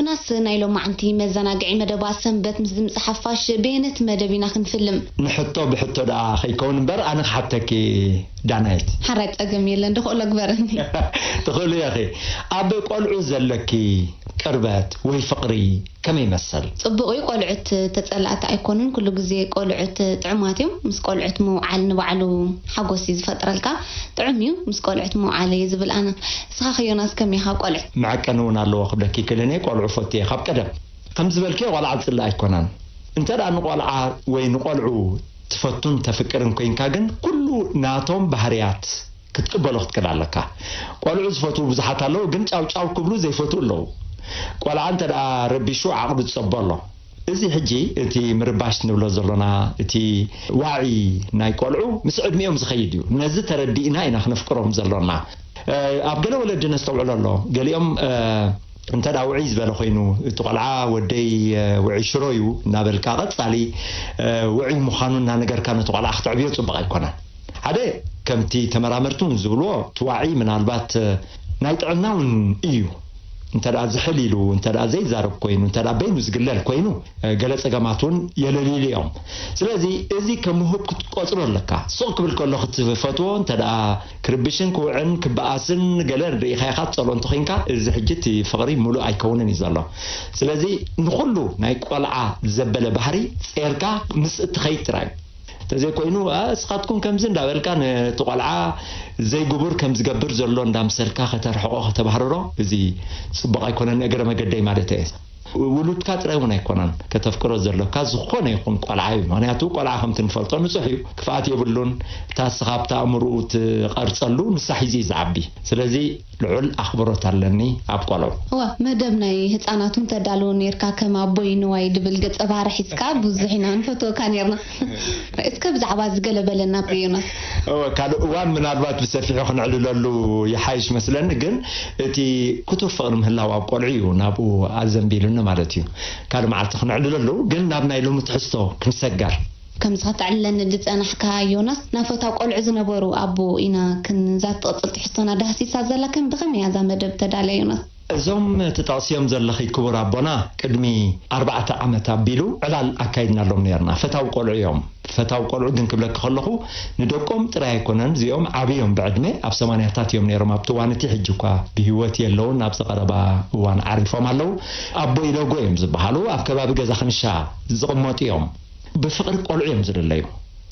ዮናስ፣ ናይ ሎማዓንቲ መዘናግዒ መደባት ሰንበት ምስ ድምፂ ሓፋሽ በየነቲ መደብ ኢና ክንፍልም? ንሕቶ ብሕቶ ደኣ ከይከውን እምበር፣ ኣነ ክሓተኪ ዳናይት። ሓራይ ጸገም የለን፣ ድኽእሎ ግበረኒ። ትኽእሉ ኢኺ። ኣብ ቆልዑ ዘለኪ ቅርበት ወይ ፍቕሪ ከመይ ይመስል? ጽቡቕ እዩ፣ ቆልዑት ተጸላእቲ ኣይኮኑን። ኩሉ ግዜ ቆልዑት ጥዑማት እዮም። ምስ ቆልዑት ምውዓል ንባዕሉ ሓጎስ እዩ ዝፈጥረልካ። ጥዑም እዩ ምስ ቆልዑት ምውዓል እየ ዝብል ኣነ። ንስኻ ከ ዮናስ ከመይ ኢኻ ኣብ ቆልዑት? መዐቀኒ እውን ኣለዎ ክብለኪ ይክእል እየ። ቆልዑ ፈትየ ካብ ቀደም። ከም ዝበልክዮ ቆልዓ ዝጽላእ ኣይኮናን። እንተ ደኣ ንቆልዓ ወይ ንቆልዑ ትፈቱን ተፍቅርን ኮይንካ ግን ኩሉ ናቶም ባህርያት ክትቅበሎ ክትክእል ኣለካ። ቆልዑ ዝፈትዉ ብዙሓት ኣለዉ፣ ግን ጫው ጫው ክብሉ ዘይፈትዉ ኣለዉ። ቆልዓ እንተ ደኣ ረቢሹ ዓቕሉ ዝጸቦ ኣሎ። እዚ ሕጂ እቲ ምርባሽ ንብሎ ዘሎና፣ እቲ ዋዒ ናይ ቆልዑ ምስ ዕድሚኦም ዝኸይድ እዩ። ነዚ ተረዲእና ኢና ክነፍቅሮም ዘሎና። እ፣ ኣብ ገለ ወለዲ ነስተውዕሎ ኣሎ። ገሊኦም፣ እ፣ እንተ ደኣ ውዕይ ዝበለ ኮይኑ፣ እቲ ቆልዓ ወደይ፣ እ፣ ውዕይ ሽሮ እዩ እናበልካ ቀጻሊ፣ እ፣ ውዕይ ምዃኑ እናነገርካ ነቲ ቆልዓ ክተዕብዮ ጽቡቕ ኣይኮነን። ሓደ፣ ከምቲ ተመራመርቲ እውን ዝብልዎ፣ እቲ ዋዒ ምናልባት፣ እ፣ ናይ ጥዕና እውን እዩ። እንተ ደኣ ዝሕል ኢሉ፣ እንተ ደኣ ዘይዛረብ ኮይኑ፣ እንተ ደኣ በይኑ ዝግለል ኮይኑ፣ እ፣ ገለ ጸገማት እውን የለልይሉ እዮም። ስለዚ እዚ ከም ውሁብ ክትቆጽሮ ኣለካ። ስቕ ክብል ከሎ ክትፈትዎ፣ እንተ ደኣ ክርብሽን ክውዕን ክበኣስን ገለ ርኢኻ ኢኻ ትጸልኦ እንተኾይንካ፣ እዚ ሕጂ እቲ ፍቕሪ ምሉእ ኣይከውንን እዩ ዘሎ። ስለዚ ንኹሉ ናይ ቆልዓ ዘበለ ባህሪ ጼርካ ምስ እትኸይድ ጥራይ እዩ። እንተዘይኮይኑ፣ "ኣ፣ እስኻትኩም ከምዚ" እንዳበልካ ነቲ ቆልዓ ዘይግቡር ከም ዝገብር ዘሎ እንዳምሰልካ ከተርሕቆ፣ ከተባህርሮ፣ እዚ ጽቡቕ ኣይኮነን፣ እግረ መገደይ ማለት እየ። ውሉድካ ጥራይ እውን ኣይኮነን ከተፍቅሮ ዘለካ፣ ዝኾነ ይኹን ቆልዓ እዩ። ምኽንያቱ ቆልዓ ከምቲ ንፈልጦ ንጹሕ እዩ፣ ክፍኣት የብሉን። እታ እስኻ ኣብታ ኣእምሮኡ ትቐርጸሉ ንሳ ሒዙ እዩ ዝዓቢ። ስለዚ ልዑል ኣኽብሮት ኣለኒ ኣብ ቆልዑ። እዋ፣ መደብ ናይ ህጻናት እውን ተዳልዎ ነይርካ፣ ከም ኣቦይ ንዋይ ድብል ገጸ ባህሪ ሒዝካ ብዙሕ ኢና ንፈትወካ ነይርና። እስከ ብዛዕባ እዚ ገለ በለና ዮናስ። እወ፣ ካልእ እዋን ምናልባት ብሰፊሑ ክንዕልለሉ ይሓይሽ መስለኒ፣ ግን እቲ ክቱር ፍቕሪ ምህላው ኣብ ቆልዑ እዩ ናብኡ ኣዘንቢሉኒ ማለት እዩ። ካልእ መዓልቲ ክንዕልለሉ፣ ግን ናብ ናይ ሎሚ ትሕዝቶ ክንሰገር። ከምዚ ከተዕልለኒ ዝጸናሕካ ዮናስ፣ ናብ ፈታው ቆልዑ ዝነበሩ ኣቦ ኢና ክንዛቲ ትቕጽል ትሕዝቶና ዳህሲሳ ዘላ። ከም ብኸመይ እያ እዛ መደብ ተዳልያ ዮናስ? እዞም ትጠቕስዮም ዘለኺ ክቡር ኣቦና፣ ቅድሚ ኣርባዕተ ዓመት ኣቢሉ ዕላል ኣካይድናሎም ነይርና። ፈታው ቆልዑ እዮም። ፈታው ቆልዑ ግን ክብለኪ ከለኹ፣ ንደቆም ጥራይ ኣይኮነን፣ እዚኦም ዓብዮም ብዕድመ፣ ኣብ ሰማንያታት እዮም ነይሮም። ኣብቲ እዋን እቲ፣ ሕጂ እኳ ብህይወት የለውን፣ ኣብዚ ቀረባ እዋን ዓሪፎም ኣለዉ። ኣቦይ ሎጎ እዮም ዝበሃሉ። ኣብ ከባቢ ገዛ ክንሻ ዝቕመጡ እዮም። ብፍቕሪ ቆልዑ እዮም ዝልለዩ።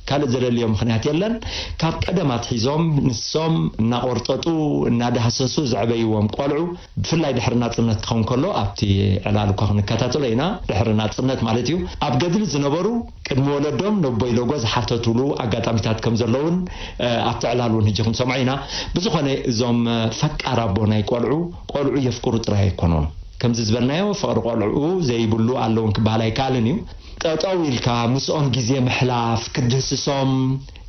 ካልእ ዘለልዮ ምኽንያት የለን። ካብ ቀደም ኣትሒዞም ንሶም እናቖርጠጡ እናዳህሰሱ ዘዕበይዎም ቆልዑ፣ ብፍላይ ድሕሪ ናጽነት ክኸውን ከሎ፣ ኣብቲ ዕላል እኳ ክንከታተሎ ኢና፣ ድሕሪ ናጽነት ማለት እዩ፣ ኣብ ገድሊ ዝነበሩ ቅድሚ ወለዶም ነቦይ ሎጎ ዝሓተቱሉ ኣጋጣሚታት ከም ዘለውን፣ እ፣ ኣብቲ ዕላል እውን ሕጂ ክንሰምዖ ኢና። ብዝኾነ እዞም፣ እ፣ ፈቃር ኣቦ ናይ ቆልዑ፣ ቆልዑ የፍቅሩ ጥራይ ኣይኮኑን። ከምዚ ዝበልናዮ ፍቕሪ ቆልዑ ዘይብሉ ኣለውን ክበሃል ኣይከኣልን እዩ። ጠጠው ኢልካ ምስኦም ግዜ ምሕላፍ፣ ክትድህስሶም፣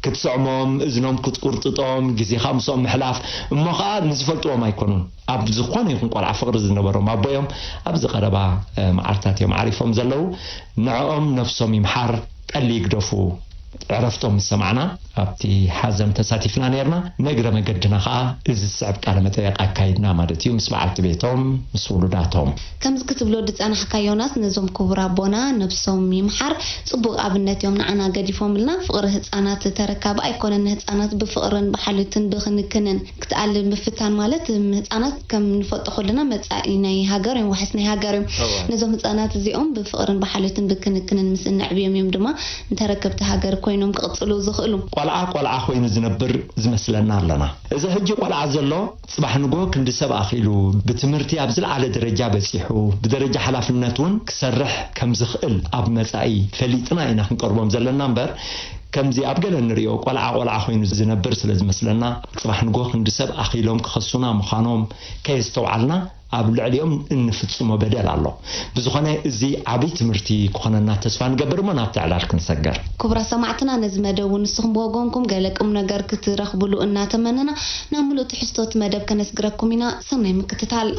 ክትስዕሞም፣ እዝኖም ክትቁርጥጦም፣ ግዜኻ ምስኦም ምሕላፍ፣ እሞ ኸኣ ንዝፈልጥዎም ኣይኮኑን። ኣብ ዝኾነ ይኹን ቆልዓ ፍቕሪ ዝነበሮም ኣቦ እዮም። ኣብዚ ቀረባ፣ እ፣ መዓልታት እዮም ዓሪፎም ዘለዉ። ንዕኦም ነፍሶም ይምሓር፣ ጠሊ ይግደፉ። ዕረፍቶም ምስ ሰማዕና ኣብቲ ሓዘን ተሳቲፍና ነይርና። ንእግረ መገድና ኸኣ እዚ ዝስዕብ ቃለ መጠየቕ ኣካይድና ማለት እዩ፣ ምስ በዓልቲ ቤቶም፣ ምስ ውሉዳቶም። ከምዚ ክትብሎ ዝጸናሕካ ዮናስ፣ ነዞም ክቡር ኣቦና ነብሶም ይምሓር፣ ጽቡቕ ኣብነት እዮም ንዓና ገዲፎምልና። ፍቕሪ ህጻናት ተረካቢ ኣይኮነን፣ ንህጻናት ብፍቕርን ብሓልዮትን ብክንክንን ክትኣልም ምፍታን ማለት፣ ም-፣ ህጻናት ከም ንፈልጦ ከለና መጻኢ ናይ ሃገር እዮም፣ ዋሕስ ናይ ሃገር እዮም። እወ። ነዞም ህጻናት እዚኦም ብፍቕርን ብሓልዮትን ብክንክንን ምስ እነዕብዮም እዮም ድማ ንተረከብቲ ሃገር ኮይኖም ክቕጽሉ ዝኽእሉ። ቆልዓ ቆልዓ ኮይኑ ዝነብር ዝመስለና ኣለና። እዚ ሕጂ ቆልዓ ዘሎ ጽባሕ ንግሆ ክንዲ ሰብ ኣኺሉ ብትምህርቲ ኣብ ዝለዓለ ደረጃ በጺሑ፣ ብደረጃ ሓላፍነት እውን ክሰርሕ ከም ዝኽእል ኣብ መጻኢ ፈሊጥና ኢና ክንቀርቦም ዘለና እምበር፣ ከምዚ ኣብ ገለ እንሪኦ ቆልዓ ቆልዓ ኮይኑ ዝነብር ስለ ዝመስለና፣ ጽባሕ ንግሆ ክንዲ ሰብ ኣኺሎም ክኸሱና ምዃኖም ከየስተውዓልና ኣብ ልዕሊኦም እንፍጽሞ በደል ኣሎ። ብዝኾነ፣ እዚ ዓብዪ ትምህርቲ ክኾነና ተስፋ ንገብር እሞ ናብቲ ዕላል ክንሰገር። ክቡራት ሰማዕትና፣ ነዚ መደብ እውን ንስኹም ብወገንኩም ገለ ቁም ነገር ክትረኽብሉ እናተመነና፣ ናብ ምሉእ ትሕዝቶ እቲ መደብ ከነስግረኩም ኢና። ሰናይ ምክትታል።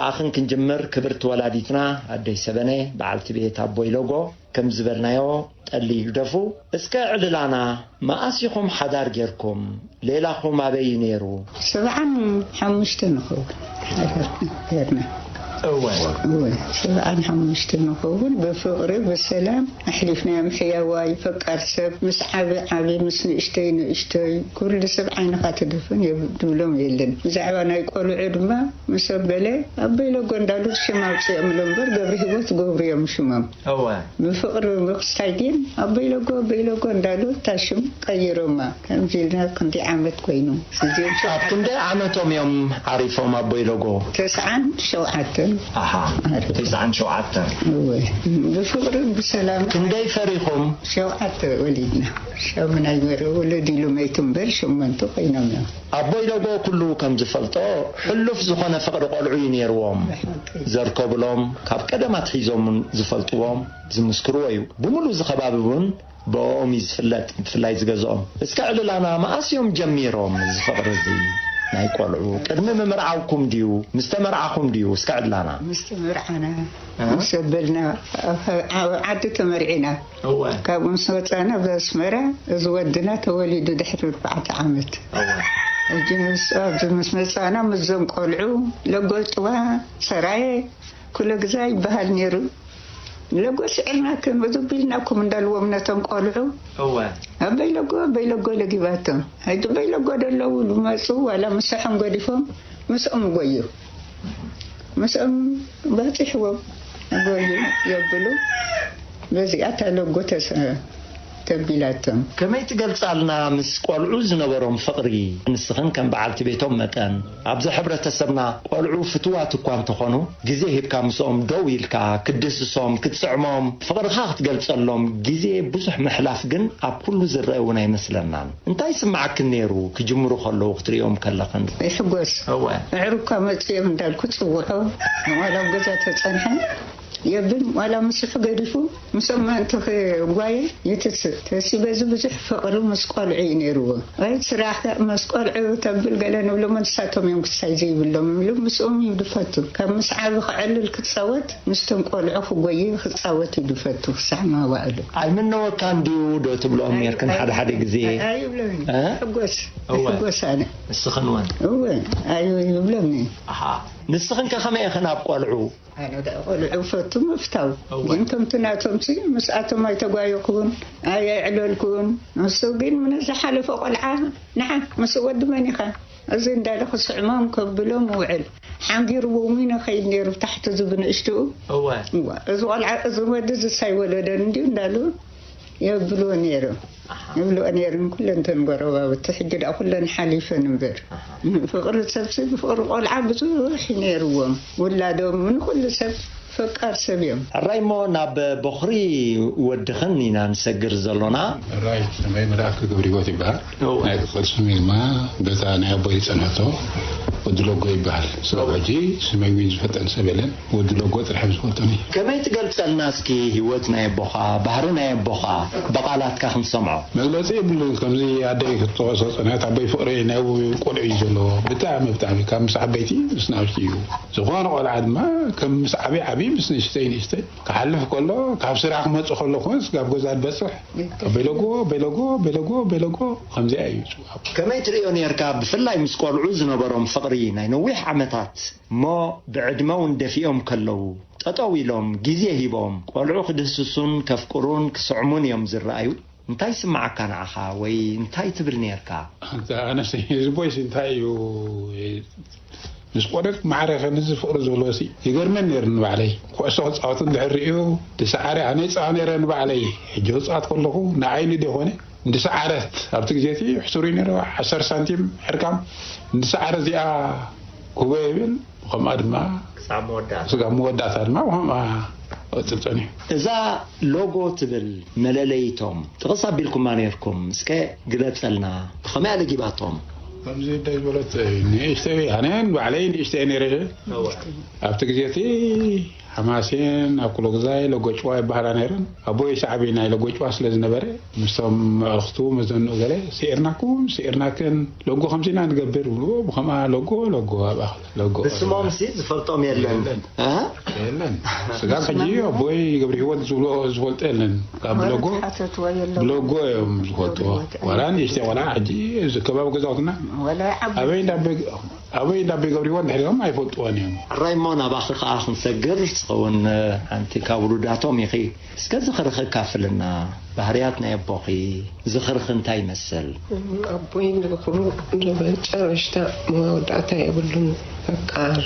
ብኣኽን ክንጅምር፣ ክብርቲ ወላዲትና ኣደይ ሰበነ፣ በዓልቲ ቤት ኣቦይ ሎጎ፣ ከም ዝበልናዮ፣ ጠሊ ይግደፉ። እስከ ዕልላና፣ መኣስ ኢኹም ሓዳር ጌርኩም? ሌላኹም ኣበይ እዩ ነይሩ? ሰብዓን ሓሙሽተ ንኸውን። ሓዳር ጌርና። እወ። እወ፣ ሰብዓን ሓሙሽተ ንኸውን። ብፍቕሪ፣ ብሰላም ኣሕሊፍናዮም። ሕያዋይ፣ ፈቃር ሰብ፣ ምስ ዓቢ ዓቢ፣ ምስ ንእሽተይ ንእሽተይ፣ ኩሉ ሰብ ዓይንኻ ትደፍን የብ-፣ ድብሎም የለን። ብዛዕባ ናይ ቆልዑ ድማ፣ ምስ ኣበለ፣ ኣበይ ለጎ እንዳሉ ሽም ኣውፅኦምሎም እምበር፣ ገብረ ህይወት ገብሩ እዮም ሽሞም። እወ። ብፍቕሪ ብክስታይ ግን ኣበይ ለጎ፣ ኣበይ ለጎ እንዳሉ እታ ሽም ቀይሮማ። ከምዚ ኢልና ክንደይ ዓመት ኮይኑ። እዚኦም ኣብ ክንደይ ዓመቶም እዮም ዓሪፎም ኣቦይ ሎጎ? ተስዓን ሸውዓተን። ኣሃ፣ ዓሪፎም። ተስዓን ሸውዓተን። እወ። ብፍቕሪ ብሰላም። ክንደይ ፈሪኹም? ሸውዓተ ወሊድና። ሸሙናይ ወረ ወለድ ኢሉ መይቱ እምበር ሸሞንተ ኮይኖም እዮም። ኣቦይ ሎጎ ኩሉ ከም ዝፈልጦ ሕሉፍ ዝኾነ ፍቕሪ ቆልዑ እዩ ነይርዎም። ብሓቂ። ዘርከብሎም፣ ካብ ቀደም ኣትሒዞም እውን ዝፈልጥዎም፣ ዝምስክርዎ እዩ። ብምሉእ እዚ ከባቢ እውን ብኦም እዩ ዝፍለጥ፣ ብፍላይ ዝገዝኦም። እስከ ዕልላና፣ መኣስ እዮም ጀሚሮም እዚ ፍቕሪ እዚ ናይ ቆልዑ? ቅድሚ ምምርዓውኩም ድዩ? ምስ ተመርዓኹም ድዩ? እስከ ዕልላና። ምስ ተመርዓና፣ እ? ምስ ኣበልና፣ ኣብ፣ ኣብ ዓዲ ተመርዒና። እወ። ካብኡ ምስ መጻና፣ ኣብ ኣስመራ፣ እዚ ወድና ተወሊዱ ድሕሪ ኣርባዕተ ዓመት። እወ። ሕጂ ንሱ ኣብዚ ምስ መጻና፣ ምስዞም ቆልዑ፣ ለጎ ጭዋ፣ ሰራየ፣ ኩለ ግዛ ይበሃል ነይሩ። ለጎ ስዒርናኩም፣ እዚ ቢልናኩም እንዳልዎም ነቶም ቆልዑ። እወ። ኣበይ ለጎ፣ ኣበይ ለጎ ለጊባቶም። ሕጂ ኣበይ ለጎ ደለዉ ዝመጹ፣ ዋላ ምሳሖም ገዲፎም፣ ምስኦም ጎዩ። ምስኦም በጺሕዎም፣ ጎዩ የብሉ። በዚኣ እታ ለጎ ተሰ-፣ ተቢላቶም። ከመይ ትገልጻልና ምስ ቆልዑ ዝነበሮም ፍቕሪ? ንስኽን ከም በዓልቲ ቤቶም መጠን፣ ኣብዚ ሕብረተሰብና ቆልዑ ፍትዋት እኳ እንተኾኑ፣ ግዜ ሂብካ ምስኦም ደው ኢልካ ክትድህስሶም፣ ክትስዕሞም፣ ፍቕርኻ ክትገልጸሎም ግዜ ብዙሕ ምሕላፍ ግን ኣብ ኩሉ ዝረአ እውን ኣይመስለናን። እንታይ ይስምዓክን ነይሩ ክጅምሩ ከለዉ ክትርእዮም ከለኽን? ይሕጎስ። እወ። ኣዕሩካ መጽዮም እንዳልኩ ጽውዖ፣ ዋላ ኣብ ገዛ ተጸንሐ፣ የብን ዋላ ምስሑ ገዲፉ፣ ምስኦም ምእንቲ ክጓየ ይትስእ። ተሲ በዚ ብዙሕ ፍቕሪ ምስ ቆልዑ እዩ ነይርዎ። ወይ ስራሕ ምስ ቆልዑ ተብል ገለ ንብሎም፣ ንሳቶም እዮም ክሳይ ዘይብሎም ይብሉ፣ ምስኦም እዩ ድፈቱ። ካብ ምስ ዓቢ ክዕልል ክጻወት፣ ምስቶም ቆልዑ ክጎይ ክጻወት እዩ ድፈቱ፣ ክሳዕ መዋእሉ። ኣይምነወካን ድዩ ዶ ትብሎም ኣይ-፣ ነርክን ኣይ-፣ ሓደ ሓደ ግዜ? ኣይ-፣ ኣይብሎምን። እ? ሕጎስ፣ እወ። ሕጎስ ኣነ። ንስኽን እውን? እወ፣ ኣይ-፣ ይብሎምን። ኣሃ። ንስኽን ከ ከመይ ኢኽን ኣብ ቆልዑ? ኣነ ደኣ ቆልዑ ፈቱ ምፍታው። እወ። ግን ከምቲ ናቶምሲ ምስኣቶም ኣይተጓየኹን፣ ኣየዕለልኩን። ንሱ ግን ንዝሓለፈ ቆልዓ፣ ንዓ፣ ምስ ወዲ መን ኢኻ? እዚ እንዳለ ክስዕሞም ከብሎም ውዕል። ሓንጊርዎም እውን ይኸይድ ነይሩ፣ ታሕቲ እዚ ብንእሽትኡ። እወ። እወ፣ እዚ ቆልዓ፣ እዚ ወዲ እዚ ሳይወለደን እንድዩ እንዳሉ የብልዎ ነይሩ። ኣሃ። ይብልኦ ነይረን ኩለን እተን ጎረባብቲ። ሕጂ ደኣ ኩለን ሓሊፈን እምበር። ኣሃ። ፍቕሪ ሰብሲ፣ ፍቕሪ ቆልዓ ብዙሕ እዩ ነይርዎም። ውላዶም ንኩሉ ሰብ ፈቃር ሰብ እዮም። ሕራይ እሞ ናብ ቦኽሪ ወድኽን ኢና ንሰግር ዘሎና። ሕራይ ስመይ መልኣክ ክብሪ ህይወት ይበሃል። እወ። ናይ ቅጽል ስመይ ድማ በታ ናይ ኣቦይ ዝጸንሐቶ ወዲ ሎጎ ይበሃል። ስጋብ ሕጂ ስመይ እውን ዝፈልጠኒ ሰብ የለን። ወዲ ሎጎ ጥራሕ ዝፈልጠኒ። ከመይ ትገልጸልና እስኪ ህይወት ናይ ኣቦኻ፣ ባህሪ ናይ ኣቦኻ ብቓላትካ ክንሰምዖ? መግለጺ የብሉን። ከምዚ ኣደይ ክትጠቕሶ ጸንሐት፣ ኣቦይ ፍቕሪ ናይ ቆልዑ እዩ ዘለዎ። ብጣዕሚ፣ ብጣዕሚ ካብ ምስ ዓበይቲ ምስ ናውቲ እዩ። ዝኾነ ቆልዓ ድማ ከም ምስ ዓቢ ዓቢ ምስ ንእሽተይ ንእሽተይ ክሓልፍ ከሎ፣ ካብ ስራሕ ክመጽእ ከሎ ኮንስ ካብ ገዛ ዝበጽሕ፣ በይለጎ፣ በይለጎ፣ በይለጎ፣ በይለጎ፣ ከምዚኣ እዩ ዝጽዋዕ። ከመይ ትርእዮ ኔርካ፣ ብፍላይ ምስ ቆልዑ ዝነበሮም ፍቕሪ ናይ ነዊሕ ዓመታት፣ እሞ ብዕድመ እውን ደፊኦም ከለዉ፣ ጠጠው ኢሎም፣ ግዜ ሂቦም፣ ቆልዑ ክድህስሱን ከፍቅሩን ክስዕሙን እዮም ዝረኣዩ? እንታይ ይስምዓካ ንዓኻ፣ ወይ እንታይ ትብል ኔርካ? ኣንታ ኣነስ እዚ ቦይስ እንታይ እዩ? ምስ ቆልዑት ማዕረ ከምዚ ፍቕሪ ዝብሎሲ ይገርመን ነይሩ ንባዕለይ። ኩዕሶ ክጻወት እንድሕር ርእዩ፣ ዝሰዓረ ኣነ ይጻወት ነይረ ንባዕለይ። ሕጂ ክጻወት ከለኹ ንዓይ ኢሉ ዘይኮነ፣ እንድሰዓረት ኣብቲ ግዜ እቲ ሕሱር እዩ ነይሩ፣ ዓሰርተ ሳንቲም ሕርካም። እንድሰዓረ እዚኣ ክቦ ይብል፣ ብኸምኣ ድማ ክሳብ መወዳእታ። ስጋብ መወዳእታ ድማ ብኸምኣ ክቕጽል ጸኒሑ። እዛ ሎጎ ትብል መለለይቶም ጥቕስ ኣቢልኩማ ነይርኩም። እስከ ግለጸልና፣ ብኸመይ ኣለጊባቶም? ከምዚ እንደ ዝበለት ንእሽተይ፣ ኣነ ንባዕለይ ንእሽተይ ነይረ። እወ። ኣብቲ ግዜ እቲ ሓማሴን ኣብ ኩሎ ግዛይ ለጎጭዋ ይበሃላ ነይረን። ኣቦይ ሳዕቤን ናይ ለጎጭዋ ስለ ዝነበረ ምስቶም ኣዕርኽቱ መዘንኡ ገለ ስዒርናኩም ስዒርናክን፣ ለጎ ከምዚና ንገብር ብልዎ ብኸምኣ ለጎ ለጎ ኣብኣ ለጎ ብስሞም ሲ ዝፈልጦም የለን። የለን። የለን። ስጋብ ሕጂ ኣቦይ ገብረ ህይወት ዝብሎ ዝፈልጦ የለን። ካብ ብለጎ ብለጎ እዮም ዝፈልጥዎ። ዋላ ንእሽተይ ቆልዓ ሕጂ እዚ ከባቢ ገዛውትና ኣበይ እንዳበይ ኣበይ እንዳበይ ገብረ ህይወት ድሕሪኦም ኣይፈልጥዎን እዮም። ሕራይ እሞ ናባኺ ከዓ ክንሰግር ዝኸውን ሓንቲ ካብ ውሉዳቶም ኢኺ። እስከ ዝኽርኺ ካፍልና። ባህርያት ናይ ኣቦኺ ዝኽርኺ እንታይ ይመስል? ኣቦይ ንብኩሩ ንመጨረሽታ መወዳእታ የብሉን። ፈቃር፣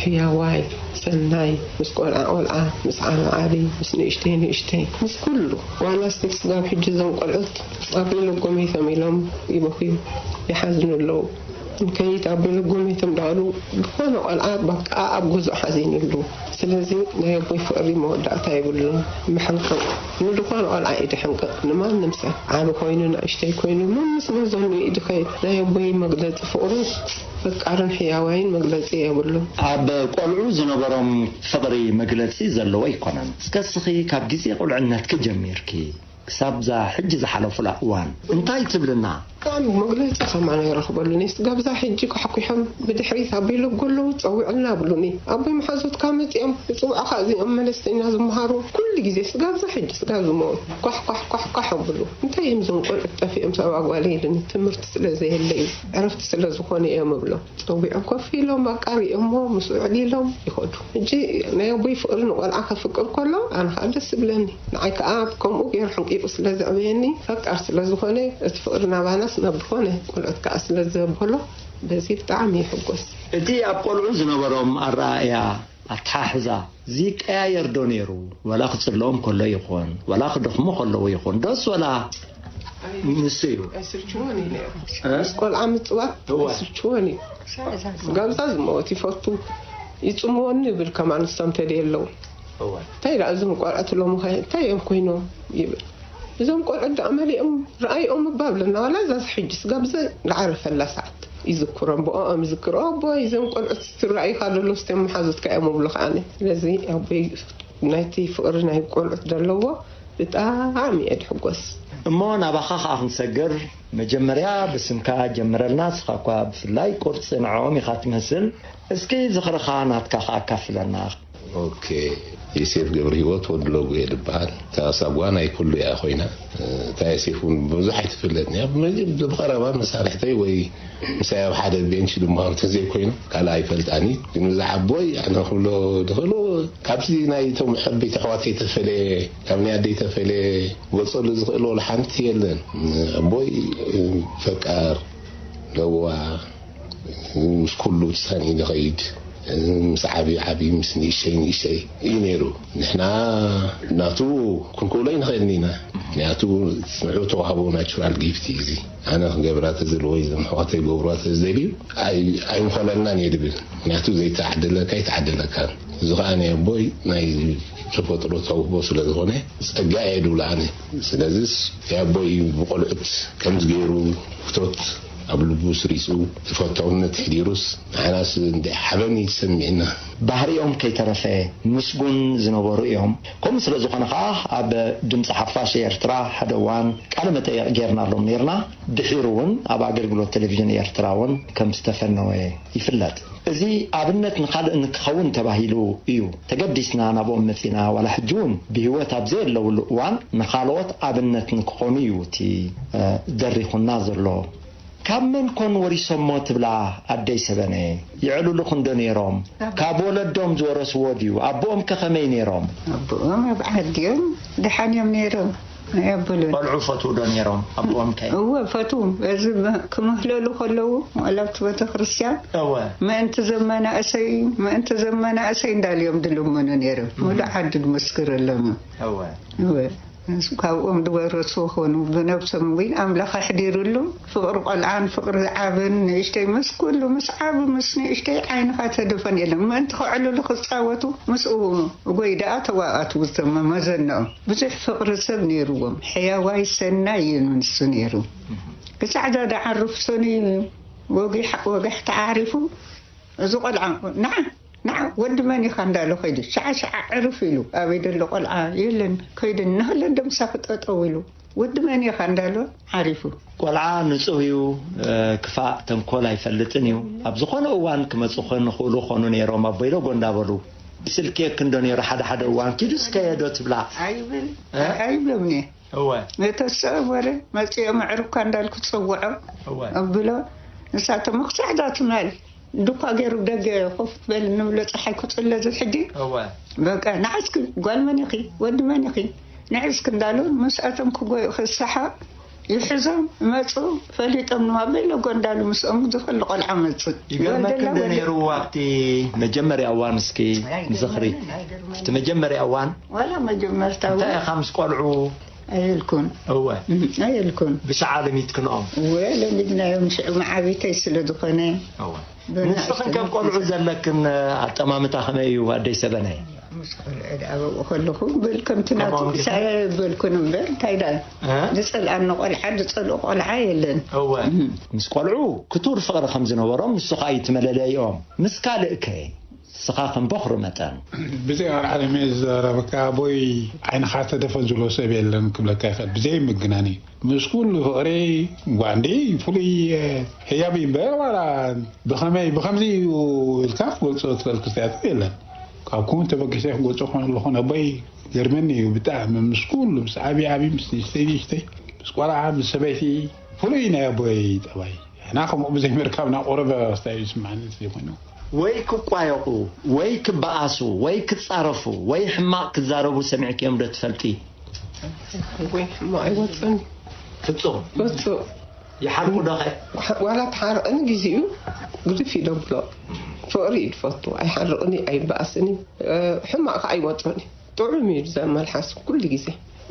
ሕያዋይ፣ ሰናይ፣ ምስ ቆልዓ ቆልዓ፣ ምስ ዓቢ ዓቢ፣ ምስ ንእሽተይ ንእሽተይ፣ ምስ ኩሉ ዋላ ስቲል ስጋብ ሕጂ እዞም ቆልዑት ኣቦይ ለጎመይቶም ኢሎም ይበኽዩ ይሓዝኑ ኣለዉ። ከይት ኣቦይ ለጎመይቶም ዳሉ ዝኾነ ቆልዓ በቃ ኣብ ገዝኡ ሓዚኑሉ። ስለዚ ናይ ኣቦይ ፍቕሪ መወዳእታ የብሉን። ምሕንቅቕ ንድኾነ ቆልዓ እዩ ድሕንቅቕ ንማንም ሰብ ዓቢ ኮይኑ ንእሽተይ ኮይኑ መምስ መዘኑ እዩ ድኸይድ። ናይ ኣቦይ መግለፂ ፍቕሩ ፈቃርን ሕያዋይን መግለፂ የብሉን። ኣብ ቆልዑ ዝነበሮም ፍቕሪ መግለፂ ዘለዎ ኣይኮነን። እስከ እስኺ ካብ ግዜ ቁልዕነትኪ ጀሚርኪ ክሳብ እዛ ሕጂ ዝሓለፉላ እዋን እንታይ ትብልና? ብጣዕሚ መግለፂ ከማን ኣይረኽበሉን እየ። ስጋብ እዛ ሕጂ ኳሕኲሖም ብድሕሪት ኣቦይ ለጎ ኣለዉ ፀዊዕልና ብሉኒ። ኣቦይ መሓዙትካ መፂኦም ይፅውዑኻ እዚኦም መለስተኛ ዝመሃሩ ኩሉ ግዜ ስጋብ እዛ ሕጂ ስጋብ ዝመውት ኳሕ ኳሕ ኳሕ ኳሕ ኣብሉ። እንታይ እዮም እዞም ቆልዑት ጠፊኦም ሰብኣ ጓለይ ኢሉኒ። ትምህርቲ ስለ ዘየለ እዩ ዕረፍቲ ስለ ዝኾነ እዮም እብሎም። ፀዊዖም ኮፍ ኢሎም ኣቃሪኦሞ ምስኡ ዕሊሎም ይኸዱ። ሕጂ ናይ ኣቦይ ፍቕሪ ንቆልዓ ከፍቅር ከሎ ኣነ ከዓ ደስ ይብለኒ። ንዓይ ከዓ ከምኡ ገይሩ ሕንቂቑ ስለ ዘዕበየኒ ፈቃር ስለ ዝኾነ እቲ ፍቕሪ ናባናስ ናብ ዝኾነ ቆልዑት ከዓ ስለ ዘበሎ በዚ ብጣዕሚ ይሕጎስ። እቲ ኣብ ቆልዑ ዝነበሮም ኣረኣእያ ኣተሓሕዛ ዝቀያየር ዶ ነይሩ? ዋላ ክጽልኦም ከሎ ይኹን ዋላ ክደኽሙ ከለዉ ይኹን ደስ ወላ ንሱ እዩ። ምስ ቆልዓ ምጽዋት ኣይስልችዎን እዩ። ጋብዛ ዝመወት ይፈቱ ይጽምወኒ ይብል ከማን ንሶም ተደየለዉ እንታይ ደኣ እዞም ቆልዑት ሎሚ ኸ እንታይ እዮም ኮይኖም ይብል። እዞም ቆልዑት ደኣ መሊኦም ረኣይኦም እባ ብለና ዋላ እዛ ሕጂ ስጋብ ዘ ዝዓረፈላ ሰዓት ይዝክሮም ብኦኦም ይዝክር ኣቦይ እዞም ቆልዑት ትረኣይካ ደሎ ስቲኦም መሓዙትካ እዮም እብሉ ከዓኒ ስለዚ ኣቦይ ናይቲ ፍቕሪ ናይ ቆልዑት ዘለዎ ብጣዕሚ እየ ድሕጎስ። እሞ ናባኻ ኸኣ ክንሰግር መጀመርያ ብስምካ ጀምረልና ንስኻ እኳ ብፍላይ ቁርፂ ንዕኦም ኢኻ ትመስል እስኪ ዝኽርኻ ናትካ ኸኣ ኣካፍለና። ኦኬ ዮሴፍ ገብረሂወት ወዲ ሎጉ እየ ድበሃል። እታ ሳጓ ናይ ኩሉ እያ ኮይና። እታ ዮሴፍ እውን ብዙሕ ኣይትፍለጥን እያ። ብመጀ- ብቐረባ መሳርሕተይ ወይ ምሳይ ኣብ ሓደ ቤንች ድመሃሩ ተዘይኮይኑ ካልእ ኣይፈልጣን እዩ። ግን ብዛዕባ ኣቦይ ኣነ ክብሎ ድኽእሉ ካብዚ ናይ እቶም ዓበይቲ ኣሕዋተይ ተፈለየ ካብ ናይ ኣደይ ተፈለየ ክገልፀሉ ዝኽእል ወላ ሓንቲ የለን። ኣቦይ ፈቃር ለዋ ምስ ኩሉ ተሳኒኡ ዝኸይድ ምስ ዓብዪ ዓብዪ ምስ ንእሽተይ ንእሽተይ እዩ ነይሩ። ንሕና ናቱ ክንክእሎ ኣይንኽእልን ኢና። ምክንያቱ ንዑ ተዋህቦ ናቹራል ጊፍት እዩ እዚ። ኣነ ክገብራ ተዝልዎ እዞም ኣሕዋተይ ክገብርዋ ተዝደልዩ ኣይምኾነልናን እየ ድብል። ምክንያቱ ዘይተዓደለካ ኣይተዓደለካን። እዚ ከዓ ናይ ኣቦይ ናይ ተፈጥሮ ተውህቦ ስለ ዝኾነ ፀጋ እየ ድብሎ ኣነ። ስለዚስ ናይ ኣቦይ ብቆልዑት ከምዚ ገይሩ ፍቶት ኣብ ልቡ ስሪፁ ተፈታውነት ሕዲሩስ ንዓናስ እንደ ሓበን እዩ ዝሰሚዕና። ባህሪኦም ከይተረፈ ምስጉን ዝነበሩ እዮም። ከምኡ ስለ ዝኾነ ኸዓ ኣብ ድምፂ ሓፋሽ ኤርትራ ሓደ እዋን ቃለ መጠየቕ ጌርናሎም ኔርና። ድሒሩ እውን ኣብ ኣገልግሎት ቴሌቪዥን ኤርትራ እውን ከም ዝተፈነወ ይፍለጥ። እዚ ኣብነት ንኻልእ ንክኸውን ተባሂሉ እዩ ተገዲስና ናብኦም መጺና። ዋላ ሕጂ እውን ብህይወት ኣብ ዘየለውሉ እዋን ንኻልኦት ኣብነት ንክኾኑ እዩ እቲ ደሪኹና ዘሎ። ካብ መን ኮን ወሪሶሞ ትብላ ኣደይ ሰበነ? ይዕልሉኽን ዶ ነይሮም? ካብ ወለዶም ዝወረስዎ ድዩ? ኣቦኦም ከ ከመይ ነይሮም? ኣቦኦም ኣብ ዓዲ እዮም፣ ደሓን እዮም ነይሮም። ኣይኣበሉን። ቆልዑ ፈትዉ ዶ ነይሮም? ኣቦኦም ከ? እወ ፈትዉ። እዚ ክምህለሉ ከለዉ ዋላ ኣብቲ ቤተክርስትያን እወ። ምእንቲ ዘመናእሰይ ምእንቲ ዘመናእሰይ እንዳልዮም ድልምኑ ነይሮም። ሙሉእ ዓዲ ድመስክረሎም እዮም። እወ። እወ። ካብኦም ዝወረሱ ኾኑ ብነብሶም እውን ኣምላኽ ኣሕዲሩሉ ፍቕሪ ቆልዓን ፍቕሪ ዓብን ንእሽተይ ምስ ኩሉ ምስ ዓቢ ምስ ንእሽተይ ዓይንኻ ተደፈን የለን ምእንቲ ከዕልሉ ክፃወቱ ምስኡ ጎይ ደኣ ተዋኣቱ ዝተመመዘንኦም ብዙሕ ፍቕሪ ሰብ ነይርዎም ሕያዋይ ሰናይ እዩ ንሱ ነይሩ ክሳዕ ዛዳ ዓርፍ ሰኑዩ ወጊሕ ወጋሕ ተዓሪፉ እዚ ቆልዓ ንዓ ንዓ ወዲ መን ኢኻ እንዳሎ ከይዱ ሻዓ ሻዓ ዕርፍ ኢሉ፣ ኣበይ ደሎ ቆልዓ የለን፣ ከይዱ እናሃለ እንደምሳኺ ጠጠው ኢሉ፣ ወዲ መን ኢኻ እንዳሎ ዓሪፉ። ቆልዓ ንጹህ እዩ፣ እ፣ ክፋእ ተንኮል ኣይፈልጥን እዩ። ኣብ ዝኾነ እዋን ክመጹ ኽንኽእሉ ኾኑ ነይሮም፣ ኣቦይ ሎጎ እንዳበሉ። ስልኪ የክንዶ ነይሩ ሓደ ሓደ እዋን፣ ኪዱ እስከ የዶ ትብላ። ኣይብል፣ እ? ኣይብሎም እየ። እወ። ነተሰብ ወረ መጽኦም ኣዕሩካ እንዳልኩ ጽውዖ እወ። ኣብሎ። ንሳቶም ክሳዕ ዛትማል ድኳ ገይሩ ደገ ኮፍ በል ንብሎ፣ ጸሓይ ክጽለ ዝሕጂ። እወ። በቃ ንዓስኪ ጓል መን ኢኺ? ወዲ መን ኢኺ? ንዕስኪ እንዳሉ ምስኣቶም ክጎዩ ክሳሓ ይሕዞም መጹ። ፈሊጦም ንዋበይ ለጎ እንዳሉ ምስኦም ዝኸሉ ቆልዓ መጽእ። ይገርመክ ወልደላ እንደ ወልደ- ነይሩ ኣብቲ መጀመርያ እዋን እስኪ ዝኽሪ። ኣብቲ መጀመርያ እዋን ዋላ መጀመርታ እንታይ እዋን ኢኻ ምስ ቆልዑ? ኣየልኩን። እወ። እም፣ ኣየልኩን። ብሰዓ ለሚድክንኦም? እወ፣ ለሚድናዮም ሽዑ መዓቢተይ ስለ ዝኾነ። እወ። ብና- ንስኽን ከም ቆልዑ ዘለክን ኣጠማምታ ከመይ እዩ ኣደይ ሰበናይ? ምስ ቆልዑ ደኣ ኣብኡ ከለኹ በል ከምቲ ናቱ ከምኦም ዲኻ? ክሳየ በልኩን እምበር እንታይ ደኣ እ? ዝጸልኣኒ ቆልዓ ዝጸልኦ ቆልዓ የለን። እወ። እም። ምስ ቆልዑ ክቱር ፍቕሪ ከም ዝነበሮም ንሱ ኸኣ እዩ እቲ መለለይኦም። ምስ ካልእ ከ? ንስኻ ከም ቦኽሪ መጠን። ብዘይ ኣርዓለመ ዝዛረበካ ኣቦይ ዓይንኻ ተደፈን ዝብሎ ሰብ የለን ክብለካ ይኽእል። ብዘይ ምግናን እዩ። ምስ ኩሉ ፍቕሪ ጓንዲ ፍሉይ ህያብ እዩ እምበር ዋላ ብኸመይ ብኸምዚ እዩ ኢልካ ክትገልጾ ትኽእል ክስታያት የለን። ካብ ኩን ተበጊሰ ክገልጾ ክኾን ኣለኹ ኣቦይ ገርመኒ እዩ ብጣዕሚ ምስ ኩሉ ምስ ዓብዪ ዓብዪ ምስ ንእሽተይ ንእሽተይ ምስ ቆልዓ ምስ ሰበይቲ ፍሉይ ናይ ኣቦይ ጠባይ። ንሕና ከምኡ ብዘይ ምርካብና ቁሩብ ኣስታይ ይስምዓኒ እንተዘይኮይኑ። ወይ ክቋየቑ ወይ ክበኣሱ ወይ ክጻረፉ ወይ ሕማቕ ክዛረቡ ሰሚዕክዮም ዶ ትፈልጢ? ወይ ሕማቕ ኣይወፅን ፍጹም ወፅእ ይሓርቁ ዶ ኸ? ዋላ ተሓርቕኒ ግዜኡ ግድፍ እዩ ደብሎ ፍቕሪ እዩ ዝፈቱ ኣይሓርቕኒ ኣይበኣስኒ ሕማቕ ከዓ ኣይወፅእኒ ጥዑም እዩ ዘመልሓስ ኩሉ ግዜ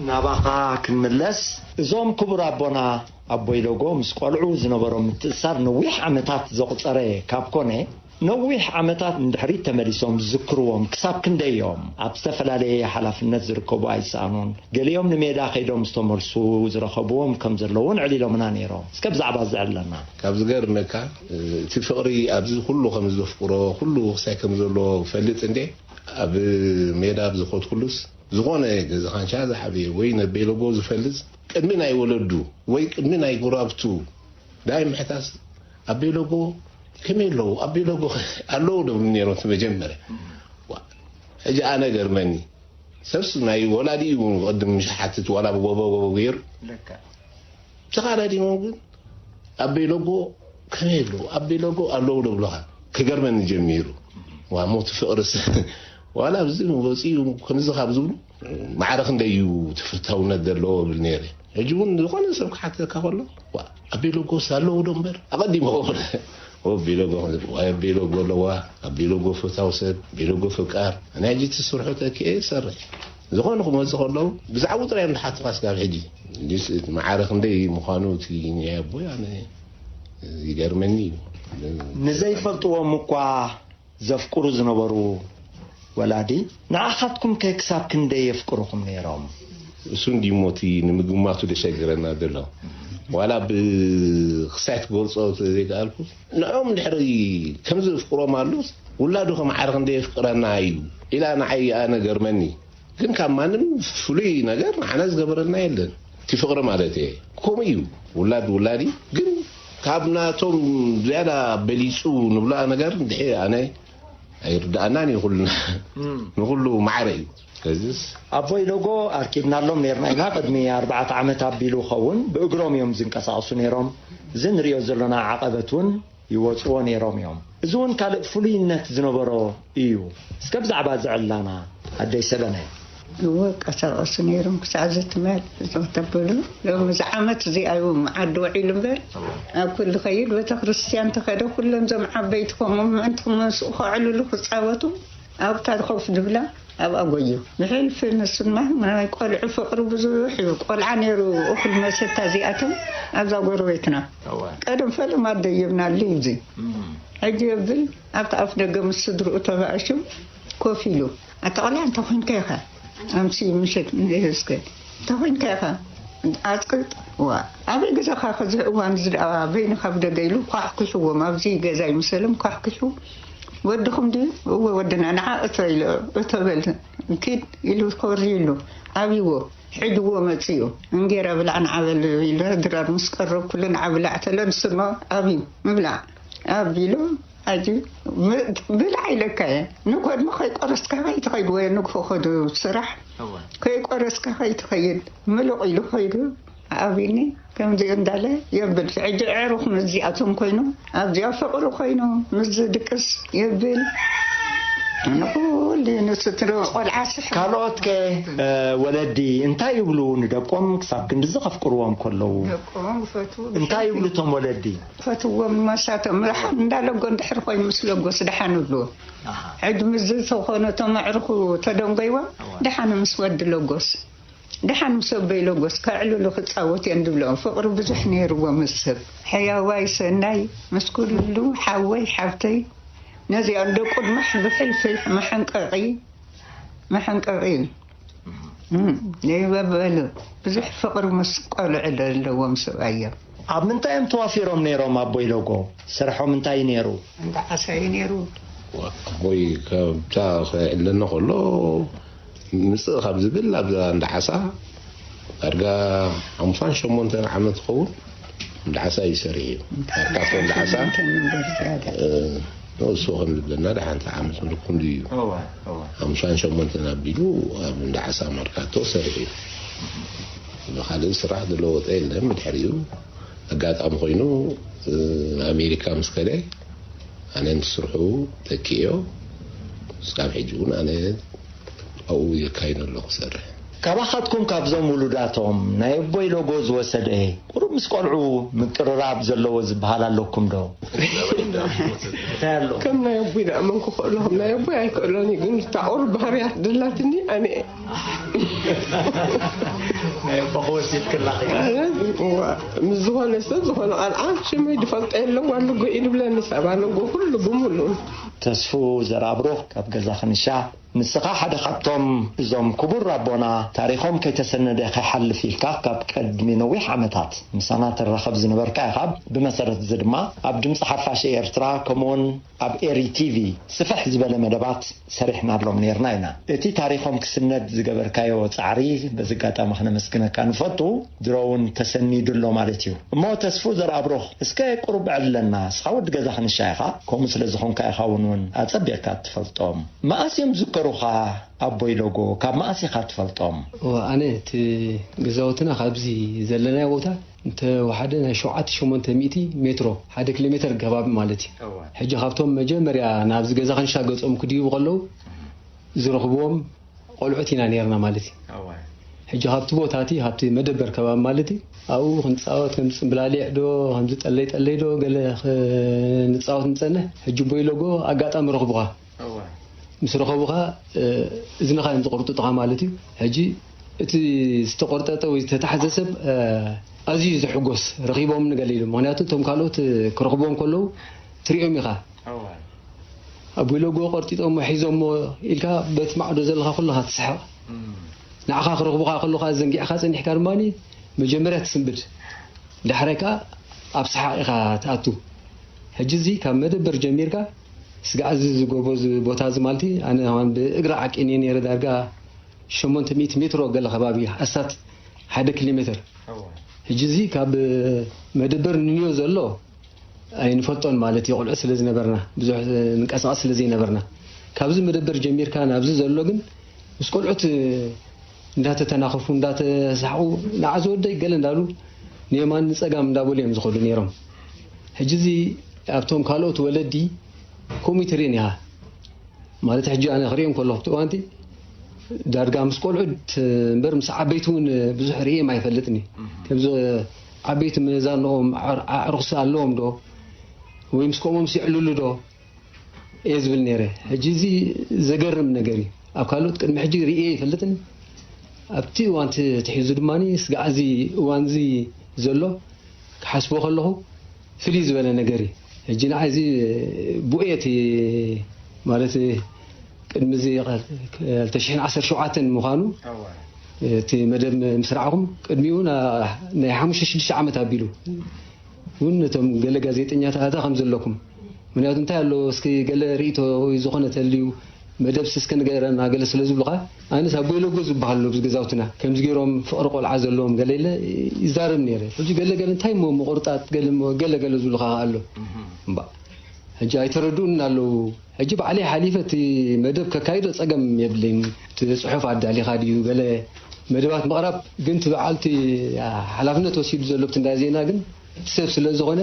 ናባኻ ክንምለስ እዞም ክቡር ኣቦና ኣቦይ ሎጎ ምስ ቆልዑ ዝነበሮም ምትእሳር ነዊሕ ዓመታት ዘቑፀረ ካብ ኮነ ነዊሕ ዓመታት ንድሕሪት ተመሊሶም ዝዝክርዎም ክሳብ ክንደይ እዮም? ኣብ ዝተፈላለየ ሓላፍነት ዝርከቡ ኣይሰኣኑን። ገሊኦም ንሜዳ ከይዶም ዝተመልሱ ዝረኸብዎም ከም ዘለዉ እውን ዕሊሎምና ነይሮም። እስከ ብዛዕባ እዚ ዕለና። ካብ ዝገርመካ እቲ ፍቕሪ ኣብዚ ኩሉ ከም ዘፍቅሮ ኩሉ ክሳይ ከም ዘሎ ፈልጥ እንዴ ኣብ ሜዳ ኣብ ዝኸድኩሉስ ዝኾነ ገዛ ካንሻ ዝሓበየ ወይ ነቤለጎ ዝፈልጥ ቅድሚ ናይ ወለዱ ወይ ቅድሚ ናይ ጎራብቱ ዳይ ምሕታስ ኣቤለጎ ከመይ ኣለዉ ኣቤለጎ ኣለዉ ደብሉ ነይሮም እቲ መጀመርያ ዋ፣ ሕጂ ኣነ ገርመኒ ሰብስ ናይ ወላዲ እዩ ቅድም ምሽ ሓትት ዋላ ብጎቦ ጎቦ ገይሩ ተኻዳዲሞም ግን ኣቤለጎ ከመይ ኣለዉ ኣቤለጎ ኣለዉ ደብሉኻ ክገርመኒ ጀሚሩ ዋ ሞት ፍቕርስ ዋላ ኣብዚ ወፂኡ ከምዚ ካብ ዝብሉ ማዕረ ክንደይ እዩ ተፈታውነት ዘለዎ ብል ነይረ ሕጂ እውን ዝኾነ ሰብ ክሓተካ ከሎ ዋ ኣቤ ሎጎስ ኣለዉ ዶ እምበር ኣቐዲሞ ኣቤ ሎጎ ኣለዋ ኣቤ ሎጎ ፈታው ሰብ ኣቤ ሎጎ ፍቃር ናይ ሕጂ እቲ ስርሑ ተኪኤ ይሰርሕ ዝኾነ ክመፅእ ከለዉ ብዛዕባኡ ጥራይ እዮም ዝሓቱኻ ስጋብ ሕጂ እንዲስ እቲ ማዕረ ክንደይ ምዃኑ እቲ ናይ ኣቦይ ኣነ ይገርመኒ እዩ ንዘይፈልጥዎም እኳ ዘፍቅሩ ዝነበሩ ወላዲ ንዓኻትኩም ከ ክሳብ ክንደይ የፍቅሩኹም ነይሮም? እሱ እንዲሞ እቲ ንምግማቱ ደሸግረና ዘሎ ዋላ ብክሳይ ትገልፆ ዘይከኣልኩ ንዕኦም ድሕሪ ከምዚ የፍቅሮም ኣሉስ ውላዱ ከማዕረ ክንደይ የፍቅረና እዩ ኢላ ንዓይ ኣነ ገርመኒ ግን ካብ ማንም ፍሉይ ነገር ንዓና ዝገበረልና የለን እቲ ፍቕሪ ማለት እየ ከምኡ እዩ ውላድ ውላድ እዩ ግን ካብ ናቶም ዝያዳ በሊፁ ንብላ ነገር እንድሕር ኣነ ኣይርድኣናን እዩ ኩልና ንኩሉ ማዕረ እዩ ከዚስ ኣቦይ ሎጎ ኣርኪብናሎም ነርና ኢና ቅድሚ ኣርባዕተ ዓመት ኣቢሉ ኸውን ብእግሮም እዮም ዝንቀሳቐሱ ነይሮም እዚ ንሪኦ ዘለና ዓቐበት እውን ይወፅዎ ነይሮም እዮም። እዚ እውን ካልእ ፍሉይነት ዝነበሮ እዩ። እስከ ብዛዕባ እዚ ዕላና ኣደይ ሰበነ። እወ ቀሳቐሱ ነይሮም ክሳዕ ዘትማል እዞም ተበሉ ሎም እዚ ዓመት እዚኣ እዩ ዓዲ ውዒሉ እምበር ኣብ ኩሉ ከይድ ቤተ ክርስትያን ተኸደ ኩሎም እዞም ዓበይቲ ከምኡ ምእንቲ ክመንስኡ ከዕልሉ ክፃወቱ ኣብታ ኮፍ ዝብላ ኣብኣ ጎዩ ብሕልፊ ንሱ ድማ ናይ ቆልዑ ፍቕሪ ብዙሕ እዩ ቆልዓ ነይሩ እኹል መሰታ እዚኣቶም ኣብዛ ጎረቤትና ቀደም ፈለማ ደየብናሉ እዩ እዚ ሕጂ የብል ኣብቲ ኣፍ ደገ ምስ ስድርኡ ተባእሹ ኮፍ ኢሉ ኣታ ቆልዓ እንታይ ኮንካ ኢኻ ኣምሲ ምሸት እስከ እንታይ ኮንካ ኢኻ ኣፅቅጥ ዋ ኣበይ ገዛኻ ከዚ እዋን እዚ ደኣ በይንኻ ብደገ ኢሉ ኳሕኲሕዎም ኣብዚ ገዛ ይምሰሎም ኳሕኲሑ ወድኹም ድዩ? እወ ወድና፣ ንዓ እቶ ኢሉ፣ እቶ በል፣ ኪድ ኢሉ ኮርዩ ኢሉ ኣብይዎ፣ ሒድዎ መጺኡ። እንጌራ ብላዕ ንዓ በል ኢሉ፣ ድራር ምስ ቀረብኩሉ፣ ንዓ ብላዕ ተለ፣ ንስኖ ኣብዩ ምብላዕ ኣቢሉ፣ ኣጂ ብላዕ ኢለካ እየ። ንጎድኒ ከይቆረስካ ከይትኸይድ ወይ ንግሆ ኸዱ ስራሕ ከይቆረስካ ከይትኸይድ ምሉቕ ኢሉ ኸይዱ ኣብኒ ከምዚ እንዳለ የብል። ሕጂ ዕሩኽ ምስዚኣቶም ኮይኑ ኣብዚኣ ፍቕሪ ኮይኑ ምስ ዝድቅስ የብል። ንኹሉ ንስትሮ ቆልዓ ስሕ ካልኦት ከ ወለዲ እንታይ ይብሉ ንደቆም ክሳብ ክንድዚ ከፍቅርዎም ከለዉ? ደቆም ፈትዉ እንታይ ይብሉ እቶም ወለዲ? ፈትዎም መሳቶም ደሓን እንዳለጎ እንድሕር ኮይኑ ምስ ለጎስ ደሓን ይብልዎ። ሕጂ ምስ ዝተኾነ እቶም ኣዕርኹ ተደንጎይዎም ደሓን ምስ ወዲ ለጎስ ደሓን ምስ ኣቦይ ለጎስ ከዕልሉ ክፃወት እየን ዝብልኦም። ፍቕሪ ብዙሕ ነይርዎ ምስ ሰብ። ሕያዋይ ሰናይ ምስ ኩሉ ሓወይ ሓብተይ ነዚኦም ደቁ ድማ ብፍልፍል መሐንቀቒ መሐንቀቒ እዩ። እም፣ ይበበሉ ብዙሕ ፍቕሪ ምስ ቆልዑ ዘለዎም ሰብኣይ እዮም። ኣብ ምንታይ እዮም ተዋፊሮም ነይሮም ኣቦይ ሎጎ? ስርሖም እንታይ እዩ ነይሩ? እንዳ ዓሳ እዩ ነይሩ። ኣቦይ ካብታ ክዕለና ከሎ ምፅእ ካብ ዝብል ኣብዛ እንዳ ዓሳ ዳርጋ ሓሙሳን ሸሞንተን ዓመት ዝኸውን እንዳ ዓሳ እዩ ሰሪሑ እዩ። ኣርካቶ እንዳ ዓሳ ንሱ ከም ዝብለና ደሓንቲ ዓመት ምልኩም ድዩ ሓሙሳን ሸሞንተን ኣቢሉ ኣብ እንዳ ዓሳ ማርካቶ ሰሪሑ እዩ። ብካልእ ስራሕ ዝለወጠ የለን። ብድሕሪኡ ኣጋጣሚ ኮይኑ ኣሜሪካ ምስ ከደ ኣነ ንስርሑ ተኪዮ ስካብ ሕጂ እውን ኣነ ኣብኡ የካይዶ ኣለኹ ሰርሕ። ካባኻትኩም ካብዞም ውሉዳቶም ናይ ኣቦይ ሎጎ ዝወሰደ ቁሩብ ምስ ቆልዑ ምቅርራብ ዘለዎ ዝበሃል ኣለኩም ዶ? እንታይ ኣሎ? ከም ናይ ኣቦይ ደኣ መን ክኽእሎ ከም ናይ ኣቦይ ኣይክእሎን እዩ ግን እታ ቁሩብ ባህርያት ደላትኒ ኣነ እየ። ናይ ኣቦ ክወስድ ክላኺ። ኣነ እዋ፣ ምስ ዝኾነ ሰብ ዝኾነ ቃልዓ ሽመይ ዝፈልጦ የለን ጓል ልጎ ኢሉ ብለኒ ሰብ ኣለጎ ኩሉ ብምሉኡ። ተስፉ ዘርኣብሩኽ ካብ ገዛ ክንሻ ንስኻ ሓደ ካብቶም እዞም ክቡር ኣቦና ታሪኾም ከይተሰነደ ከይሓልፍ ኢልካ ካብ ቀድሚ ነዊሕ ዓመታት ምሳና ትራኸብ ዝነበርካ ኢኻ። ብመሰረት እዚ ድማ ኣብ ድምፂ ሓፋሽ ኤርትራ ከምኡውን ኣብ ኤሪ ቲቪ ስፍሕ ዝበለ መደባት ሰሪሕናሎም ነይርና ኢና። እቲ ታሪኾም ክስነድ ዝገበርካዮ ፃዕሪ በዚ ኣጋጣሚ ክነመስግነካ ንፈቱ። ድሮ እውን ተሰኒዱ ኣሎ ማለት እዩ። እሞ ተስፉ ዘርኣብሩኽ እስከ ቁሩብ ዕለና። እስኻ ወዲ ገዛ ክንሻ ኢኻ። ከምኡ ስለ ዝኾንካ ኢኻ እውን እውን ኣፀቢቕካ ትፈልጦም። መኣስ እዮም ዝዝከሩኻ ኣቦይ ሎጎ? ካብ መኣስ ኢኻ ትፈልጦም? እወ ኣነ እቲ ገዛውትና ካብዚ ዘለናዮ ቦታ እንተ ወሓደ ናይ ሸውዓተ ሸሞንተ ሚእቲ ሜትሮ ሓደ ኪሎ ሜተር ከባቢ ማለት እዩ። ሕጂ ካብቶም መጀመርያ ናብዚ ገዛ ክንሻ ገጾም ክድይቡ ከለዉ ዝረኽብዎም ቆልዑት ኢና ነይርና ማለት እዩ። ሕጂ ካብቲ ቦታ እቲ ካብቲ መደበር ከባቢ ማለት እዩ ኣብኡ ክንፃወት ከም ፅምብላሊዕ ዶ ከምዚ ጠለይ ጠለይ ዶ ገለ ክንፃወት ንፀንሕ ሕጂ ቦይ ሎጎ ኣጋጣሚ ረኽቡኻ። ምስ ረኸቡኻ እዝንኻ እዮም ዝቕርጥጡኻ ማለት እዩ። ሕጂ እቲ ዝተቖርጠጠ ወይ ዝተታሕዘ ሰብ ኣዝዩ እዩ ዝሕጎስ ረኺቦምኒ ገለ ኢሉ። ምኽንያቱ እቶም ካልኦት ክረኽብዎም ከለዉ ትሪኦም ኢኻ። ኣቦይ ሎጎ ቆርጢጦሞ ሒዞሞ ኢልካ በቲ ማዕዶ ዘለኻ ኩልኻ ትስሕቕ። ንዓኻ ክረኽቡኻ ከለዉ ከዓ ዘንጊዕኻ ጸኒሕካ ድማ መጀመርያ ትስንብድ። ዳሕራይ ከዓ ኣብ ሰሓቕ ኢኻ ትኣቱ። ሕጂ እዚ ካብ መደበር ጀሚርካ ስጋዕ እዚ ዝጎቦ እዚ ቦታ እዚ ማለት ኣነ ከማን ብእግሪ ዓቂኒ ነይረ ዳርጋ ሸሞንተ ሚእቲ ሜትሮ ገለ ከባቢ ኣስታት ሓደ ኪሎ ሜትር። ሕጂ እዚ ካብ መደበር ንንዮ ዘሎ ኣይንፈልጦን ማለት እዩ። ቆልዑት ስለ ዝነበርና ብዙሕ ንቀሳቐስ ስለ ዘይነበርና ካብዚ መደበር ጀሚርካ ናብዚ ዘሎ ግን ምስ ቆልዑት እንዳተተናኸፉ እንዳተሳሕቑ ንዓ ዝወደይ ገለ እንዳሉ ንየማን ንፀጋም እንዳበሉ እዮም ዝኸዱ ነይሮም። ሕጂ እዚ ኣብቶም ካልኦት ወለዲ ከምኡ ትርእን ኢኻ ማለት ሕጂ ኣነ ክርእዮም ከለኹ ኣብቲ እዋንቲ ዳርጋ ምስ ቆልዑት እምበር ምስ ዓበይቲ እውን ብዙሕ ርእዮም ኣይፈልጥን እዩ። ከምዚ ዓበይቲ መዛንኦም ኣዕሩኽሲ ኣለዎም ዶ ወይ ምስ ከምኦም ሲዕልሉ ዶ እየ ዝብል ነይረ። ሕጂ እዚ ዘገርም ነገር እዩ። ኣብ ካልኦት ቅድሚ ሕጂ ርእየ ይፈልጥን ኣብቲ እዋን ተሒዙ ድማ ስጋዕ እዚ እዋን እዚ ዘሎ ክሓስቦ ከለኹ ፍልይ ዝበለ ነገር እዩ። ሕጂ ንዓ እዚ ቡኤ እቲ ማለት ቅድሚ እዚ ክልተ ሽሕን ዓሰርተ ሸውዓተን ምዃኑ እቲ መደብ ምስራዕኹም ቅድሚኡ ናይ ሓሙሽተ ሽዱሽተ ዓመት ኣቢሉ እውን ነቶም ገለ ጋዜጠኛታት ከም ዘለኩም ምክንያቱ እንታይ ኣሎ እስኪ ገለ ርእቶ ወይ ዝኾነ ተልዩ መደብ ስስከ ንገረና ገለ ስለ ዝብሉኻ፣ ኣነስ ኣቦይ ለጎ ዝበሃል ኣሎ ኣብዚ ገዛውትና ከምዚ ገይሮም ፍቕሪ ቆልዓ ዘለዎም ገለ ኢለ ይዛረብ ነይረ። ሕጂ ገለ ገለ እንታይ እሞ ምቑርጣጥ ገለ እሞ ገለ ገለ ዝብሉኻ ኣሎ። እምባ ሕጂ ኣይተረድኡን ኣለዉ። ሕጂ ባዕለይ ሓሊፈ እቲ መደብ ከካይዶ ጸገም የብለይን። እቲ ጽሑፍ ኣዳሊኻ ድዩ ገለ መደባት ምቕራብ ግን እቲ በዓልቲ ሓላፍነት ወሲዱ ዘሎ ኣብቲ እንዳ ዜና ግን እቲ ሰብ ስለ ዝኾነ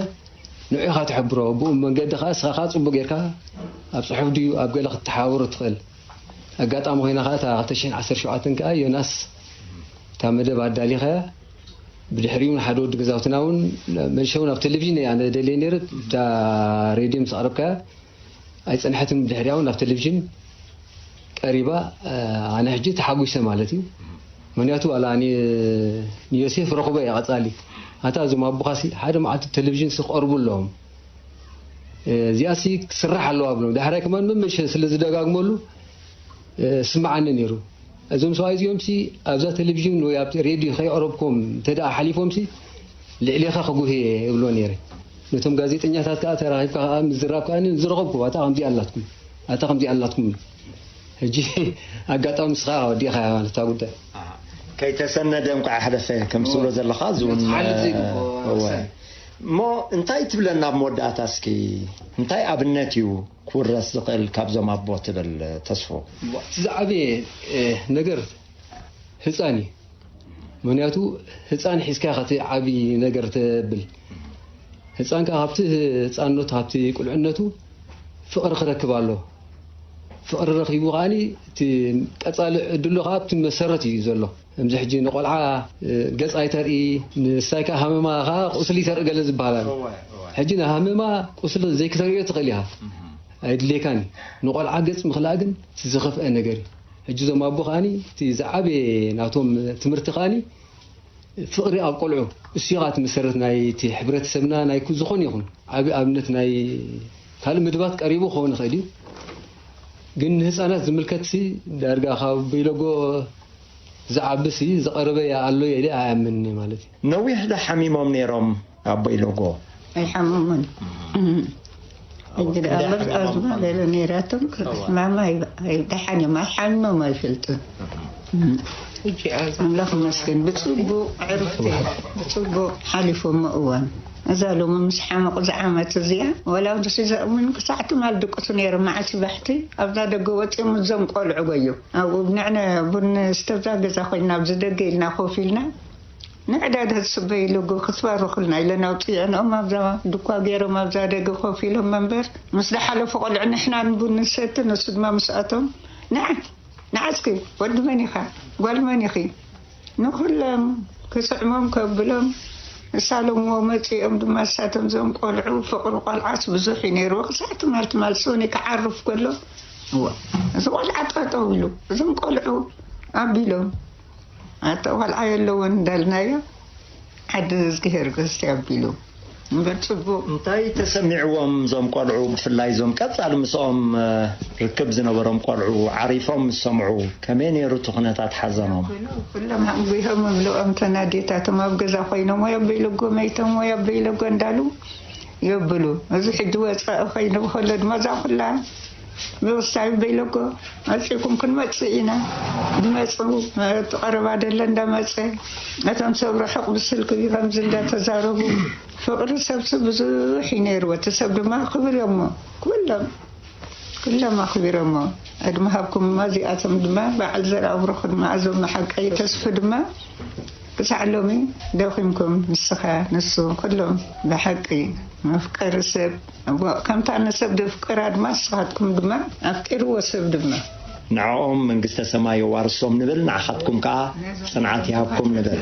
ንዑኻ ትሕብሮ። ብኡ መንገዲ ከኣ እስኻ ከኣ ጽቡቕ ጌርካ ኣብ ጽሑፍ ድዩ ኣብ ገለ ክትተሓባበሮ ትኽእል። ኣጋጣሚ ኮይና ከኣ እታ ክልተ ሽሕን ዓሰርተ ሸውዓተን ከኣ ዮናስ እታ መደብ ኣዳሊኻያ። ብድሕሪኡ እውን ሓደ ወዲ ገዛውትና እውን መልሸ እውን ኣብ ቴሌቪዥን እያ ኣነ ደልየ ነይረ። እታ ሬድዮ ምስ ኣቕረብካያ ኣይጸንሐትን። ብድሕሪኣ እውን ኣብ ቴሌቪዥን ቀሪባ። ኣነ ሕጂ ተሓጒሰ ማለት እዩ። ምክንያቱ ዋላ ንዮሴፍ ረኽቦ እየ ቀጻሊ ኣታ እዞም ኣቦኻሲ ሓደ መዓልቲ ቴሌቪዥን ሲ ክቐርቡ ኣለዎም። እዚኣሲ ክስራሕ ኣለዋ ብሎም ዳሕራይ ከማን መመልሸ ስለ ዝደጋግመሉ ስምዓኒ ነይሩ። እዞም ሰብኣይ እዚኦም ሲ ኣብዛ ቴሌቪዥን ወይ ኣብ ሬድዮ ከይቐረብኩም እንተ ደኣ ሓሊፎም ሲ ልዕሌኻ ክጉህ እየ እብሎ ነይረ። ነቶም ጋዜጠኛታት ከኣ ተራኺብካ ከኣ ምዝራብ ከኣ ዝረኸብኩ ኣታ ከምዚ ኣላትኩም ኣታ ከምዚ ኣላትኩም ሕጂ ኣጋጣሚ ንስኻ ወዲእኻ ማለት እታ ጉዳይ። ከይተሰነደ እንቋዕ ኣሕለፈ ከም ትብሎ ዘለኻ እዚ እውን ሓልፍ ዘይግብኦ እወ። ርእሳይ። እሞ እንታይ ትብለና ኣብ መወዳእታ እስኪ እንታይ ኣብነት እዩ ክውረስ ዝኽእል ካብዞም ኣቦ ትብል ተስፎ? እቲ ዝዓበየ ነገር ህፃን እዩ። ምክንያቱ ህፃን ሒዝካ ከቲ ዓብዪ ነገር ተብል ህፃን ከዓ ካብቲ ህፃንነቱ ካብቲ ቁልዕነቱ ፍቕሪ ክረክብ ኣሎ። ፍቕሪ ረኺቡ ከዓኒ እቲ ቀፃሊ ዕድሉ ከዓ ኣብቲ መሰረት እዩ ዘሎ። ከምዚ ሕጂ ንቆልዓ ገፅ ኣይተርኢ ንሳይ ከዓ ሃመማ ከዓ ቁስሊ ተርኢ ገለ ዝበሃል ኣሎ። ሕጂ ንሃመማ ቁስሊ ዘይክተርእዮ ትኽእል ኢኻ። ኣይድልየካን እዩ። ንቆልዓ ገጽ ምኽላእ ግን እቲ ዝኸፍአ ነገር እዩ። ሕጂ እዞም ኣቦ ከኣኒ እቲ ዝዓበየ ናቶም ትምህርቲ ከኣኒ ፍቕሪ ኣብ ቆልዑ እሱ ኢኻ እቲ መሰረት ናይ እቲ ሕብረተሰብና ናይ ኩ- ዝኾነ ይኹን ዓቢ ኣብነት ናይ ካልእ መደባት ቀሪቡ ክኸውን ይኽእል እዩ። ግን ንህፃናት ዝምልከት ሲ ዳርጋ ካብ በይለጎ ዝዓቢ ሲ ዝቐረበ ኣሎ ኢለ ኣይኣምንን ማለት እዩ። ነዊሕ ዶ ሓሚሞም ነይሮም ኣቦይ ሎጎ? ኣይሓመሙን። ሕጂ ደኣ መርዓዝማ ገለ ነይራቶም ክትሕማማ ደሓን እዮም ኣይሓሚሞም ኣይፈልጡን። ኣምላኽ ይመስገን ብፅቡቕ ዕርፍቲ ብፅቡቕ ሓሊፎሞ እዋን እዛ ሎሚ ምስ ሓመቑ ዝዓመት እዚኣ ወላ ወዲ ሲዘእሙን ክሳዕ ትማል ድቅሱ ነይሩ መዓልቲ ባሕቲ ኣብዛ ደገ ወፂኦም እዞም ቆልዑ ጎዮም ኣብኡ ንዕነ ቡን ስተብዛ ገዛ ኮይና ኣብዚ ደገ ኢልና ኮፍ ኢልና ንዕዳድ ህስበ ኢሉ ክትባርኹልና ኢለን ኣውፅኤንኦም ኣብዛ ድኳ ገይሮም ኣብዛ ደገ ኮፍ ኢሎም መንበር ምስ ዝሓለፉ ቆልዑ ንሕና ንቡን ንሰቲ ንሱ ድማ ምስኣቶም ንዓ ንዓ እስኪ ወዲ መን ኢኻ ጓል መን ኢኺ ንኩሎም ክስዕሞም ከብሎም እሳለምዎ መፂኦም ድማ እሳቶም ዞም ቆልዑ ፍቅሪ ቆልዓስ ብዙሕ እዩ ነይርዎ ክሳዕ ትማል ትማል ሶኒ ክዓርፍ ከሎ እዋ እዚ ቆልዓ ጠጠው ኢሉ እዞም ቆልዑ ኣቢሎም ኣታ ቆልዓ የለዎን እንዳልናዮ ዓዲ እዝግሄር ገዝቲ ኣቢሉ እምበር ፅቡቅ እንታይ ተሰሚዕዎም እዞም ቆልዑ ብፍላይ እዞም ቀፃሊ ምስኦም ርክብ ዝነበሮም ቆልዑ ዓሪፎም ምስ ሰምዑ ከመይ ነይሩ እቲ ኩነታት ሓዘኖም? ኩሎም ኣንጒሆም እብልኦም እተን ኣዴታቶም ኣብ ገዛ ኮይኖም ወይ ኣበይ ለጎ መይቶም ወይ ኣበይ ለጎ እንዳሉ የብሉ እዚ ሕጂ ወፃኢ ኮይኑ ከሎ ድማ እዛ ኩላ ምቕሳይ በይለጎ መፂእኩም ክንመፅእ ኢና ዝመፁ እቲ ቀረባ ደለ እንዳመፀ እቶም ሰብ ርሑቕ ብስልኪ ከምዚ እንዳተዛረቡ ፍቕሪ ሰብሲ ብዙሕ እዩ ነይርዎ እቲ ሰብ ድማ ክብር እዮሞ ኩሎም ኩሎም ኣኽቢሮሞ ዕድመ ሃብኩም እሞ እዚኣቶም ድማ በዓል ዘርኣብሩኽ ድማ እዞም ንሓቀይ ተስፉ ድማ ክሳዕ ሎሚ ደኺምኩም ንስኻ ንሱ ኩሎም ብሓቂ መፍቀሪ ሰብ ከምታ ንሰብ ዘፍቅራ ድማ ንስኻትኩም ድማ ኣፍቂርዎ ሰብ ድማ ንዕኦም መንግስተ ሰማይ የዋርሶም ንብል ንዓኻትኩም ከዓ ፅንዓት ይሃብኩም ንብል